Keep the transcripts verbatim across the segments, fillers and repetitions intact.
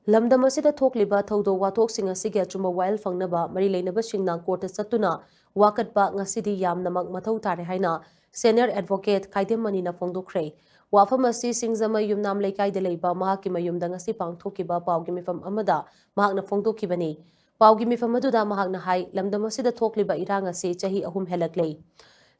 ꯂꯝꯗꯝ ꯑꯁꯤꯗ ꯊꯣꯛꯂꯤꯕ ꯊꯧꯗꯣꯛ ꯋꯥꯊꯣꯛꯁꯤꯡ ꯑꯁꯤꯒꯤ ꯑꯆꯨꯝꯕ ꯋꯥꯌꯦꯜ ꯐꯪꯅꯕ ꯃꯔꯤ ꯂꯩꯅꯕꯁꯤꯡꯅ ꯀꯣꯔꯠꯇ ꯆꯠꯇꯨꯅ ꯋꯥꯀꯠꯄ ꯉꯁꯤꯗꯤ ꯌꯥꯝꯅꯃꯛ ꯃꯊꯧ ꯇꯥꯔꯦ ꯍꯥꯏꯅ senior advocate ꯈꯥꯏꯗꯦꯝꯃꯅꯤꯅ ꯐꯣꯡꯗꯣꯛꯈ꯭ꯔꯦ꯫ ꯋꯥꯐꯝ ꯑꯁꯤ ꯁꯤꯡꯖꯃꯩ ꯌꯨꯝꯅꯥꯝ ꯂꯩꯀꯥꯏꯗ ꯂꯩꯕ ꯃꯍꯥꯛꯀꯤ ꯃꯌꯨꯝꯗ ꯉꯁꯤ ꯄꯥꯡꯊꯣꯛꯈꯤꯕ ꯄꯥꯎꯒꯤ ꯃꯤꯐꯝ ꯑꯃꯗ ꯃꯍꯥꯛꯅ ꯐꯣꯡꯗꯣꯛꯈꯤꯕꯅꯤ꯫ ꯄꯥꯎꯒꯤ ꯃꯤꯐꯝ ꯑꯗꯨꯗ ꯃꯍꯥꯛꯅ ꯍꯥꯏ, ꯂꯝꯗꯝ ꯑꯁꯤꯗ ꯊꯣꯛꯂꯤꯕ ꯏꯔꯥꯡ ꯑꯁꯤ ꯆꯍꯤ ꯑꯍꯨꯝ ꯍꯦꯜꯂꯛꯂꯦ꯫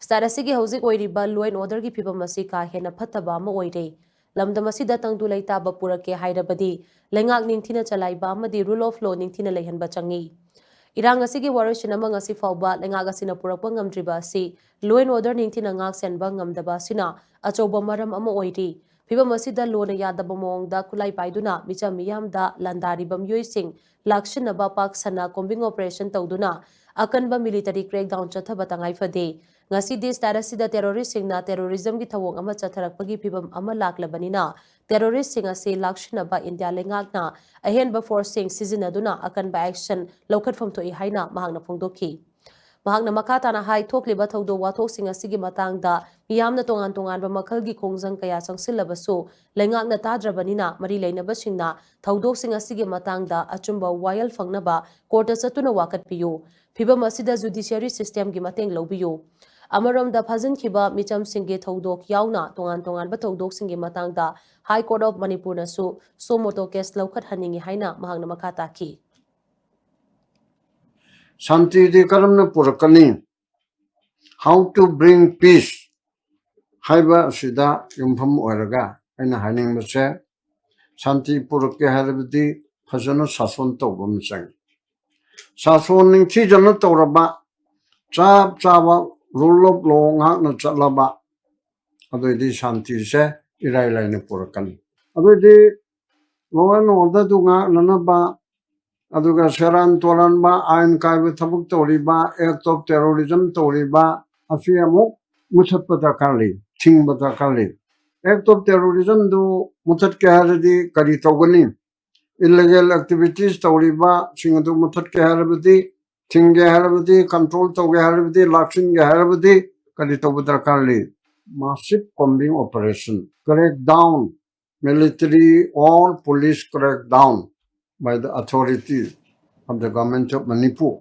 State ꯑꯁꯤꯒꯤ ꯍꯧꯖꯤꯛ ꯑꯣꯏꯔꯤꯕ law and orderꯒꯤ ꯐꯤꯕꯝ ꯑꯁꯤ ꯀꯥ ꯍꯦꯟꯅ ꯐꯠꯇꯕ ꯑꯃ ꯑꯣꯏꯔꯦ꯫ ꯂꯝꯗꯝ ꯑꯁꯤꯗ ꯇꯪꯗꯨ ꯂꯩꯇꯥꯕ ꯄꯨꯔꯛꯀꯦ ꯍꯥꯏꯔꯕꯗꯤ ꯂꯩꯉꯥꯛ ꯅꯤꯡꯊꯤꯅ ꯆꯂꯥꯏꯕ ꯑꯃꯗꯤ rule of law ꯅꯤꯡꯊꯤꯅ ꯂꯩꯍꯟꯕ ꯆꯪꯏ꯫ ꯏꯔꯥꯡ ꯑꯁꯤꯒꯤ ꯋꯥꯔꯣꯏꯁꯤꯟ ꯑꯃ ꯉꯁꯤ ꯐꯥꯎꯕ ꯂꯩꯉꯥꯛ ꯑꯁꯤꯅ ꯄꯨꯔꯛꯄ ꯉꯝꯗ꯭ꯔꯤꯕ ꯑꯁꯤ law and order ꯅꯤꯡꯊꯤꯅ ꯉꯥꯛ ꯁꯦꯟꯕ ꯉꯝꯗꯕ ꯑꯁꯤꯅ ꯑꯆꯧꯕ ꯃꯔꯝ ꯑꯃ ꯑꯣꯏꯔꯤ꯫ ꯐꯤꯕꯝ ꯑꯁꯤꯗ lawꯅ ꯌꯥꯗꯕ ꯃꯑꯣꯡꯗ ꯈꯨꯠꯂꯥꯏ ꯄꯥꯏꯗꯨꯅ ꯃꯤꯆꯝ ꯃꯤꯌꯥꯝꯗ ꯂꯥꯟꯗꯥꯔꯤꯕ ꯃꯤꯑꯣꯏꯁꯤꯡ ꯂꯥꯛꯁꯤꯟꯅꯕ ꯄꯥꯛ ꯁꯟꯅ combing operation ꯇꯧꯗꯨꯅ ꯑꯀꯟꯕ military crackdown ꯆꯠꯊꯕ ꯇꯉꯥꯏ ꯐꯗꯦ꯫ ꯉꯁꯤꯗꯤ state ꯑꯁꯤꯗ terroristꯁꯤꯡꯅ terrorismꯒꯤ ꯊꯧꯑꯣꯡ ꯑꯃ ꯆꯠꯊꯔꯛꯄꯒꯤ ꯐꯤꯕꯝ ꯑꯃ ꯂꯥꯛꯂꯕꯅꯤꯅ terroristꯁꯤꯡ ꯑꯁꯤ ꯂꯥꯛꯁꯤꯟꯅꯕ ꯏꯟꯗꯤꯌꯥ ꯂꯩꯉꯥꯛꯅ ꯑꯍꯦꯟꯕ forceꯁꯤꯡ ꯁꯤꯖꯤꯟꯅꯗꯨꯅ ꯑꯀꯟꯕ action ꯂꯧꯈꯠꯐꯝ ꯊꯣꯛꯏ ꯍꯥꯏꯅ ꯃꯍꯥꯛꯅ ꯐꯣꯡꯗꯣꯛꯈꯤ꯫ ꯃꯍꯥꯛꯅ ꯃꯈꯥ ꯇꯥꯅ ꯍꯥꯏ, ꯊꯣꯛꯂꯤꯕ ꯊꯧꯗꯣꯛ ꯋꯥꯊꯣꯛꯁꯤꯡ ꯑꯁꯤꯒꯤ ꯃꯇꯥꯡꯗ ꯃꯤꯌꯥꯝꯅ ꯇꯣꯉꯥꯟ ꯇꯣꯉꯥꯟꯕ ꯃꯈꯜꯒꯤ ꯈꯣꯡꯖꯪ ꯀꯌꯥ ꯆꯪꯁꯤꯜꯂꯕꯁꯨ ꯂꯩꯉꯥꯛꯅ ꯇꯥꯗ꯭ꯔꯕꯅꯤꯅ ꯃꯔꯤ ꯂꯩꯅꯕꯁꯤꯡꯅ ꯊꯧꯗꯣꯛꯁꯤꯡ ꯑꯁꯤꯒꯤ ꯃꯇꯥꯡꯗ ꯑꯆꯨꯝꯕ ꯋꯥꯌꯦꯜ ꯐꯪꯅꯕ ꯀꯣꯔꯠꯇ ꯆꯠꯇꯨꯅ ꯋꯥꯀꯠꯄꯤꯌꯨ꯫ ꯐꯤꯕꯝ ꯑꯁꯤꯗ judiciary systemꯒꯤ ꯃꯇꯦꯡ ꯂꯧꯕꯤꯌꯨ꯫ ꯑꯃꯔꯣꯝꯗ ꯐꯥꯖꯤꯟꯈꯤꯕ ꯃꯤꯆꯝꯁꯤꯡꯒꯤ ꯊꯧꯗꯣꯛ ꯌꯥꯎꯅ ꯇꯣꯉꯥꯟ ꯇꯣꯉꯥꯟꯕ ꯊꯧꯗꯣꯛꯁꯤꯡꯒꯤ ꯃꯇꯥꯡꯗ High Court of ꯃꯅꯤꯄꯨꯔꯅꯁꯨ suo motu case ꯂꯧꯈꯠꯍꯟꯅꯤꯡꯏ ꯍꯥꯏꯅ ꯃꯍꯥꯛꯅ ꯃꯈꯥ ꯇꯥꯈꯤ꯫ ꯁꯥꯟꯇꯤꯗꯤ ꯀꯔꯝꯅ ꯄꯨꯔꯛꯀꯅꯤ? How to bring peace ꯍꯥꯏꯕ ꯑꯁꯤꯗ ꯌꯨꯝꯐꯝ ꯑꯣꯏꯔꯒ ꯑꯩꯅ ꯍꯥꯏꯅꯤꯡꯕꯁꯦ, ꯁꯥꯟꯇꯤ ꯄꯨꯔꯛꯀꯦ ꯍꯥꯏꯔꯕꯗꯤ ꯐꯖꯅ ꯁꯥꯁꯣꯟ ꯇꯧꯕ ꯑꯃ ꯆꯪꯏ꯫ ꯁꯥꯁꯣꯟ ꯅꯤꯡꯊꯤꯖꯅ ꯇꯧꯔꯕ, ꯆꯞ ꯆꯥꯕ rule of law ꯉꯥꯛꯅ ꯆꯠꯂꯕ, ꯑꯗꯨꯑꯣꯏꯗꯤ ꯁꯥꯟꯇꯤꯁꯦ ꯏꯔꯥꯏ ꯂꯥꯏꯅ ꯄꯨꯔꯛꯀꯅꯤ꯫ ꯑꯗꯨꯑꯣꯏꯗꯤ law and orderꯗꯨ ꯉꯥꯛꯅꯅꯕ, ꯑꯗꯨꯒ ꯁꯦꯔꯥꯟ ꯇꯨꯔꯥꯟꯕ ꯑꯥꯏꯟ ꯀꯥꯏꯕ ꯊꯕꯛ ꯇꯧꯔꯤꯕ, act of terrorism ꯇꯧꯔꯤꯕ ꯑꯁꯤ ꯑꯃꯨꯛ ꯃꯨꯊꯠꯄ ꯗꯔꯀꯥꯔ ꯂꯩ, ꯊꯤꯡꯕ ꯗꯔꯀꯥꯔ ꯂꯩ꯫ Act of terrorismꯗꯨ ꯃꯨꯊꯠꯀꯦ ꯍꯥꯏꯔꯗꯤ ꯀꯔꯤ ꯇꯧꯒꯅꯤ? Illegal activities ꯇꯧꯔꯤꯕꯁꯤꯡ ꯑꯗꯨ ꯃꯨꯊꯠꯀꯦ ꯍꯥꯏꯔꯕꯗꯤ, ꯊꯤꯡꯒꯦ ꯍꯥꯏꯔꯕꯗꯤ, control ꯇꯧꯒꯦ ꯍꯥꯏꯔꯕꯗꯤ, ꯂꯥꯛꯁꯤꯟꯒꯦ ꯍꯥꯏꯔꯕꯗꯤ ꯀꯔꯤ ꯇꯧꯕ ꯗꯔꯀꯥꯔ ꯂꯩ? Massive combing operation, crackdown, military or police crackdown꯫ by the authority of the Government of Manipur,